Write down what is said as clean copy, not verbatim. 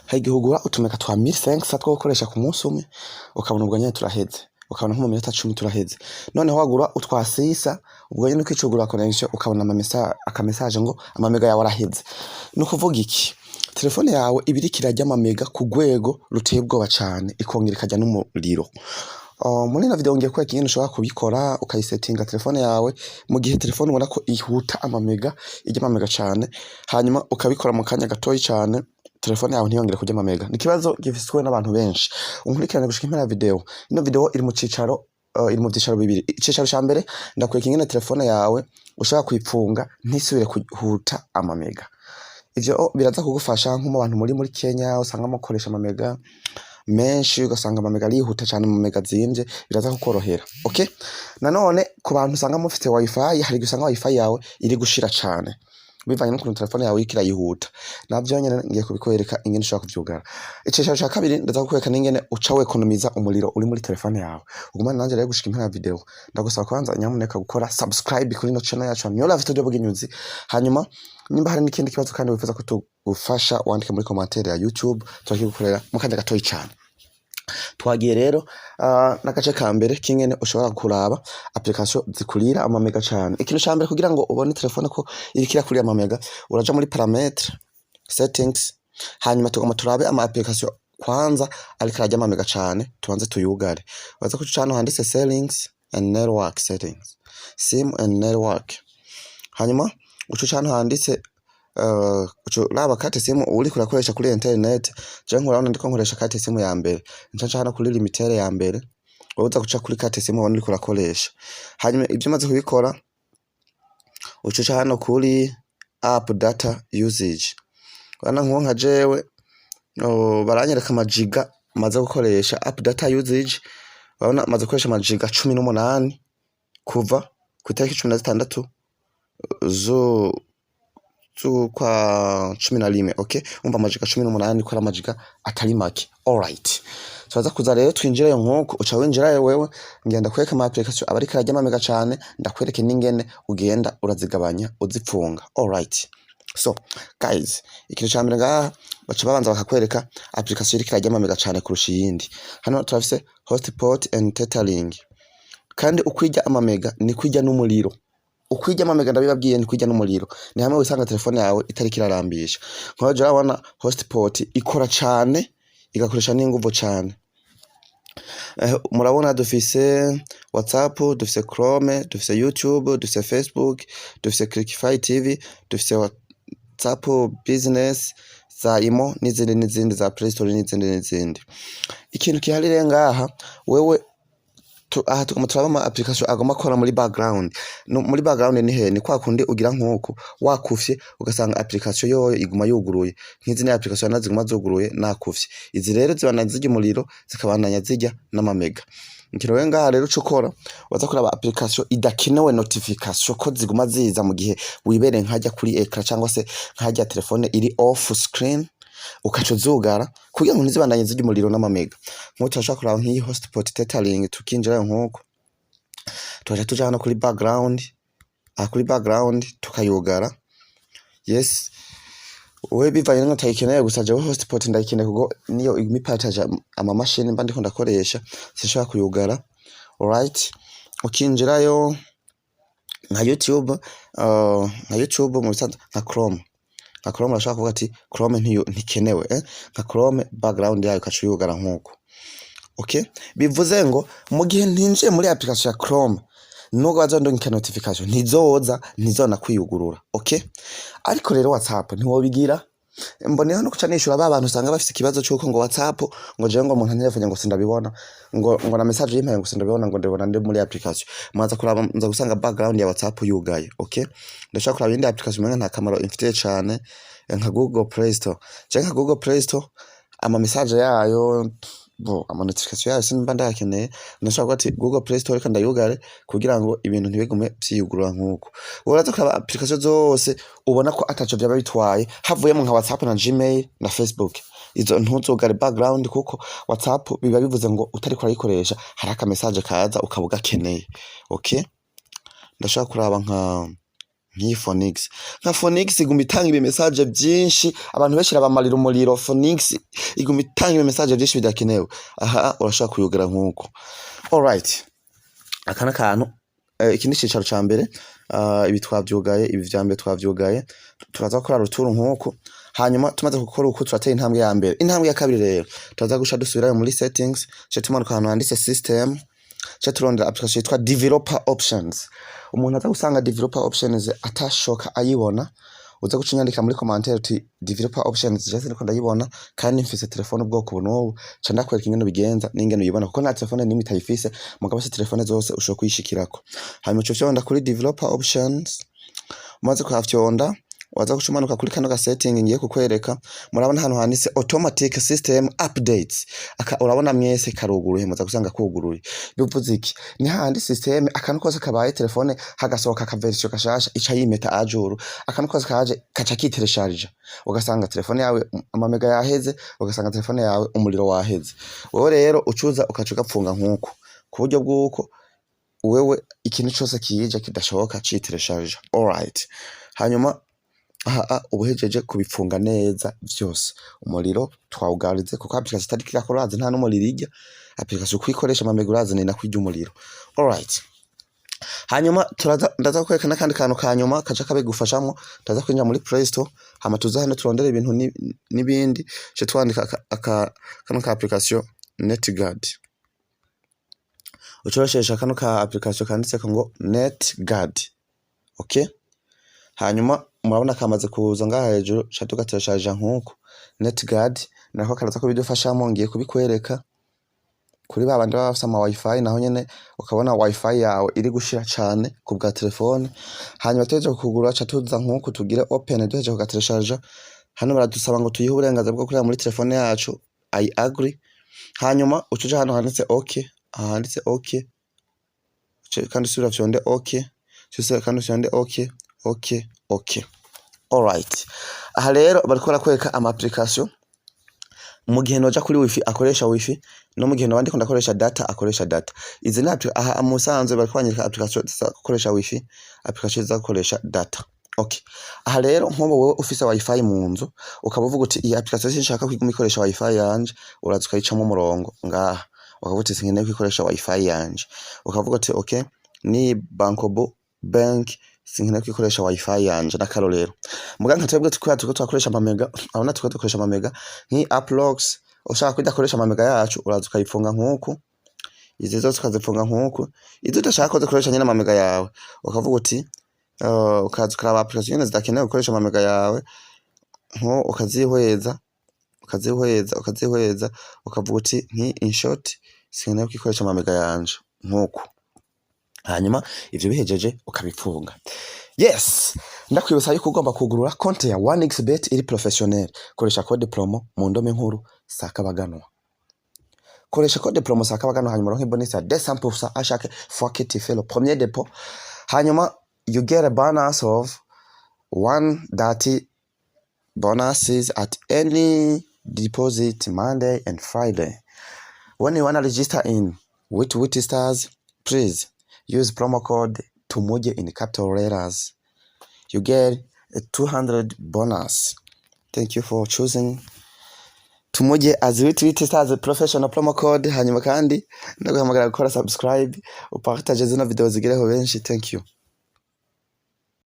Hari igihe ugura utumega twa 1500 two gukoresha ku munsi umwe, ukabona ubwo nyene turaheze, ukabona nko mu minota 10 turaheze. Noneho wagura utwa sisa, ubwo nyene ukicugura connection, ukabona aka message ngo amamega yawe araheze. Ni ukuvuga iki? Telefone yawe iba iriko irarya amamega ku rwego ruteye ubwoba cane, ikongera ikarya n'umuriro. Muri ino video ngiye kwereka ingene ushobora kubikora, ukayisetinga telefone yawe mu gihe telefone ubona ko ihuta amamega, irya amamega cane, hanyuma ukabikora mu kanya gatoyi cane, telefone yawe ntiyongere kurya amamega. Ni ikibazo gifiswe n'abantu benshi. Unkurikirane gushika impera ya video. Ino video iri mu cicaro, iri mu vyicaro bibiri. Icicaro ca mbere, ndakwereka ingene telefone yawe ushobora kuyipfunga ntisubire kuhuta amamega. Ivyo biraza kugufasha nko mu bantu muri Kenya usanga mukoresha amamega menshi, ugasanga amamega arihuta cane, mu mega azimvye, biraza kukorohera. Okay? Nanone ku bantu usanga mufite wifi, hari igihe usanga wifi yawe iri gushira cane bivanye n'ukuntu telefone yawe iriko irayihuta. Navyo nyene ngiye kubikwereka ingene ushobora kuvyugara. Icicaro ca kabiri, ndaza kukwereka n'ingene uca wekonomiza umuriro uri muri telefone yawe. Ugumane nanje rero gushika impera ya video. Ndagusaba kwanza nyamuneka gukora subscribe kuri ino channel yacu New Life Studio Bugenyuzi. Hanyuma nimba hari n'ikindi kibazo kandi wifuza ko tugufasha, wandike muri commentaire ya YouTube, turakigukorera mu kanya gatoyi cane. Twagiye rero n'agace ka mbere k'ingene ushobora kuraba application zikurira amamega cane. Ikintu ca mbere kugira ngo ubone telefone ko iriko irakurira amamega, uraja muri paramètres, settings, hanyuma tugomba turabe ama application kwanza ariko ararya amamega cane, tubanze tuyugare. Uraza kuca hano handitse settings and network settings, sim and network, hanyuma uca uca hano handitse uca uraba carte SIM uriko urakoresha kuri internet. Jewe nkurabona ndiko nkoresha carte SIM ya mbere, nca nca hano kuri Lumitel ya mbere. Wowe uza guca kuri carte SIM ubona uriko urakoresha. Hanyuma ivyo umaze kubikora, uca uca hano kuri app data usage. Urabona nkubu nka jewe, oh, baranyereka amajiga maze gukoresha. App data usage, urabona maze gukoresha amajiga 18 kuva ku itariki 16 z'ukwa 11. Okay, umva, amajiga 18 ko ari amajiga atari make. Alright, turaza kuza rero twinjireyo. Nkuko uca winjirayo wewe, ngenda kwereka ama application aba ariko ararya amamega cane, ndakwereke n'ingene ugenda urazigabanya, uzipfunga. Alright, so guys, ikintu ca mbere ngaha baca babanza bakakwereka application iriko irarya amamega cane kurusha iyindi. Hano turafise hotspot and tethering. Kandi ukwirya amamega ni kwirya n'umuriro. Ukwirya amamega, ndabibabwiye, ni kwirya n'umuriro. Ni hamwe wisanga telefone yawe itariko irarambisha. Nkaho urabona hotspot ikora cane, igakoresha n'inguvu cane. Murabona dufise WhatsApp, dufise Chrome, dufise YouTube, dufise Facebook, dufise Clickify TV, dufise WhatsApp Business, za Imo n'izindi n'izindi, za Play Store n'izindi n'izindi. Ikintu gihari rero ngaha, wewe aha tugomba turaba ama application agomba akora muri background. No, muri background ni he? Ni kwa kundi ugira nkuko wakufye, ugasanga application yoyo iguma yuguruye. Nk'izi ni application nazo ziguma zuguruye nakufye. Izi rero zibandanya zirya umuriro, zikabandanya zirya n'amamega. Ikintu rero ngaha rero uca ukora, waza kuraba application idakenewe notification ko ziguma ziza mu gihe wibereye nkajya kuri écran, cyangwa se nkajya telefone iri off screen, ukaca uzugara kugira ngo ntizibandanye zirya umuriro n'amamega. Nk'ubu turashobora kuraba nk'iyi hotspot tethering, tukinjirayo nk'uko, tukaca tuja hano kuri background. Aha kuri background tukayugara. Yes, wewe bivanye n'uko utayikeneye. Gusa jewe hotspot ndayikeneye kuko niyo iguma ipartage amamashini mba ndiko ndakoresha, sinshobora kuyugara. Alright, ukinjirayo nka YouTube, nka YouTube mu bisanzwe, nka Chrome. Nka Chrome urashobora kuvuga ati Chrome ntikenewe, eh? Nka Chrome background yayo ukaca uyugara nkuko. Okay, bivuze ngo mu gihe ntinjiye muri application ya Chrome, nubwo bazondungika notification, ntizoza, ntizona kwiyugurura. Okay, ariko rero WhatsApp ntiwobigira. Mboneyeho no kuca nishura ba bantu usanga bafise ikibazo c'uko ngo WhatsApp, ngo jewe ngo umuntu antelefone ngo sindabibona, ngo na message yimpaye ngo sindabibona, ngo ndabibona ndi muri application. Mwaza kuraba, nza gusanga background ya WhatsApp yugaye. Okay, ndashaka kuraba iyindi application umenga nta kamaro imfitiye cane, nka Google Play Store. Je nka Google Play Store, ama message yayo bo, ama notification yayo simba ndayakeneye. Ndashaka kuvuga ati Google Play Store reka ndayugare kugira ngo ibintu ntibigume vyiyugurura. Nkuko uraza kuraba application zose ubona ko ataco vyaba bitwaye, havuyemo nka WhatsApp na Gmail na Facebook, izo ntuzugare background, kuko WhatsApp biba bivuze ngo utariko urayikoresha hari aka message kaza ukaba ugakeneye. Okay, ndashaka kuraba nka Nk'iyi Phoenix, nka Phoenix iguma itanga ibi message vyinshi, abantu benshi irabamarira umuriro. Phoenix iguma itanga ibi message vyinshi bidakenewe. Aha urashobora kuyugara nk'uko. Alright, aka n'akantu iki ni icicaro ca mbere. Ibi twavyugaye, ibi vya mbere twavyugaye. Turaza gukora retour nk'uku. Hanyuma tumaze gukora uku, turatera intambwe ya mbere. Intambwe ya kabiri rero, turaza guca dusubirayo muri settings, ce tumanuka ahantu handitse system, ce turondera application yitwa developer options. Umuntu aza gusanga developer options atashoka ayibona, uza guca unyandika muri commentaire uti: "Developer options je siniko ndayibona kandi mfise telefone ubwoko ubu n'ubu." Ca ndakwereka ingene ubigenza n'ingene uyibona, kuko nta telefone n'imwe itayifise, mugabo si telefone zose ushobora kuyishikirako. Hanyuma uca ufyonda kuri developer options. Umaze kuhafyonda, waza guca umanuka kuri kano ga setting ngiye kukwereka. Murabona hano handitse automatic system updates. Aka urabona mwese karuguruye, muza gusanga kuguruye. Bivuze iki? Ni hahandi system akantu kose kabaye, telefone hagasohoka aka version gashasha, ica yimeta à jour. Akantu kose kaje kaca kiteresharija, ugasanga telefone yawe amamega yaheze, ugasanga telefone yawe umuriro waheze. Wewe rero ucuza ukaca ugapfunga nk'uko, ku buryo bw'uko wewe ikintu cose kije kidashoboka citeresharija. Alright, hanyuma aha ubuhejeje kubipfunga neza vyose. Umuriro twawugarize, kuko application itariko irakora, urazi nta n'umuriro irya. Application uko ikoresha amamega, urazi ni nako irya umuriro. Alright, hanyuma turaza, ndaza kukwereka n'akandi kantu ka nyuma kaca kabigufashamwo. Turaza kwinjira muri Play Store, hama tuza hano turondere ibintu n'ibindi, ce twandika kano ka application NetGuard. Ucoresheje kano ka application kanditseko ngo NetGuard, okay. Hanyuma murabona kamaze kuza ngaha hejuru, ca tugatereshaja nkuko. NetGuard nako karaza kubidufashamo, ngiye kubikwereka. Kuri ba bandi baba bafise ama wifi, naho nyene ukabona wifi yawe iri gushira cane ku bwa telefone. Hanyuma tuhejeje kugura, ca tuza nkuku tugire open. Duhejeje kugatereshaja, hano baradusaba ngo tuyihe uburenganzira bwo kureba muri telefone yacu. I agree. Hanyuma uca uja hano handitse OK. Aha handitse OK, kandi usubira fyonde OK, kandi ufyonde OK, OK, OK. Alright, aha rero bariko barakwereka ama application mu gihe noja kuri wifi akoresha wifi, no mu gihe noba ndiko ndakoresha data akoresha data. Izi ni aha musanzwe bariko banyereka application ziza gukoresha wifi, application ziza gukoresha data. Okay, aha rero nk'ubu wewe ufise wifi mu nzu, ukaba uvuga uti: "Iyi application sinshaka kwiguma ikoresha wifi yanje", uraza ukayicamwo umurongo ngaha, ukavuga uti: "Sinkeneye kwikoresha wifi yanje." Ukavuga uti: "Okay, ni Bancobu bank, sinkeneye kwikoresha wifi yanje." N'akarorero, muga nka twebwe tukaba turiko turakoresha amamega, abona turiko dukoresha amamega, nk'iyi Uplox ushaka ko idakoresha amamega yacu, uraza ukayifunga nk'uku. Izi zose ukazifunga nk'uku, izo udashaka ko zikoresha nyene amamega yawe. Ukavuga uti ukaza ukaraba application nyene zidakenewe gukoresha amamega yawe, nko ukazihweza, ukazihweza, ukazihweza, ukavuga uti: "Nki InShot sinkeneye ko ikoresha amamega yanje", nk'uku. Hanyuma ivyo bihejeje, ukabipfunga. Yes, ndakwibutsa yuko ugomba kugurura konti ya 1xBet iri professionnel, koresha code promo mu ndome nkuru Sakabaganwa. Koresha code promo Sakabaganwa, hanyuma uronke bonus ya 200% à chaque fois que tu fais le premier dépôt. Hanyuma you get a bonus of 130 bonuses at any deposit Monday and Friday. When you wanna register in with Wit Stars, please use promo code TUMUJE in capital letters. You get a 200 bonus. Thank you for choosing Tumuje as Wit Stars professional promo code. Hanyuma kandi ndaguhamagara gukora subscribe, upartage zino video zigereho benshi. Thank you.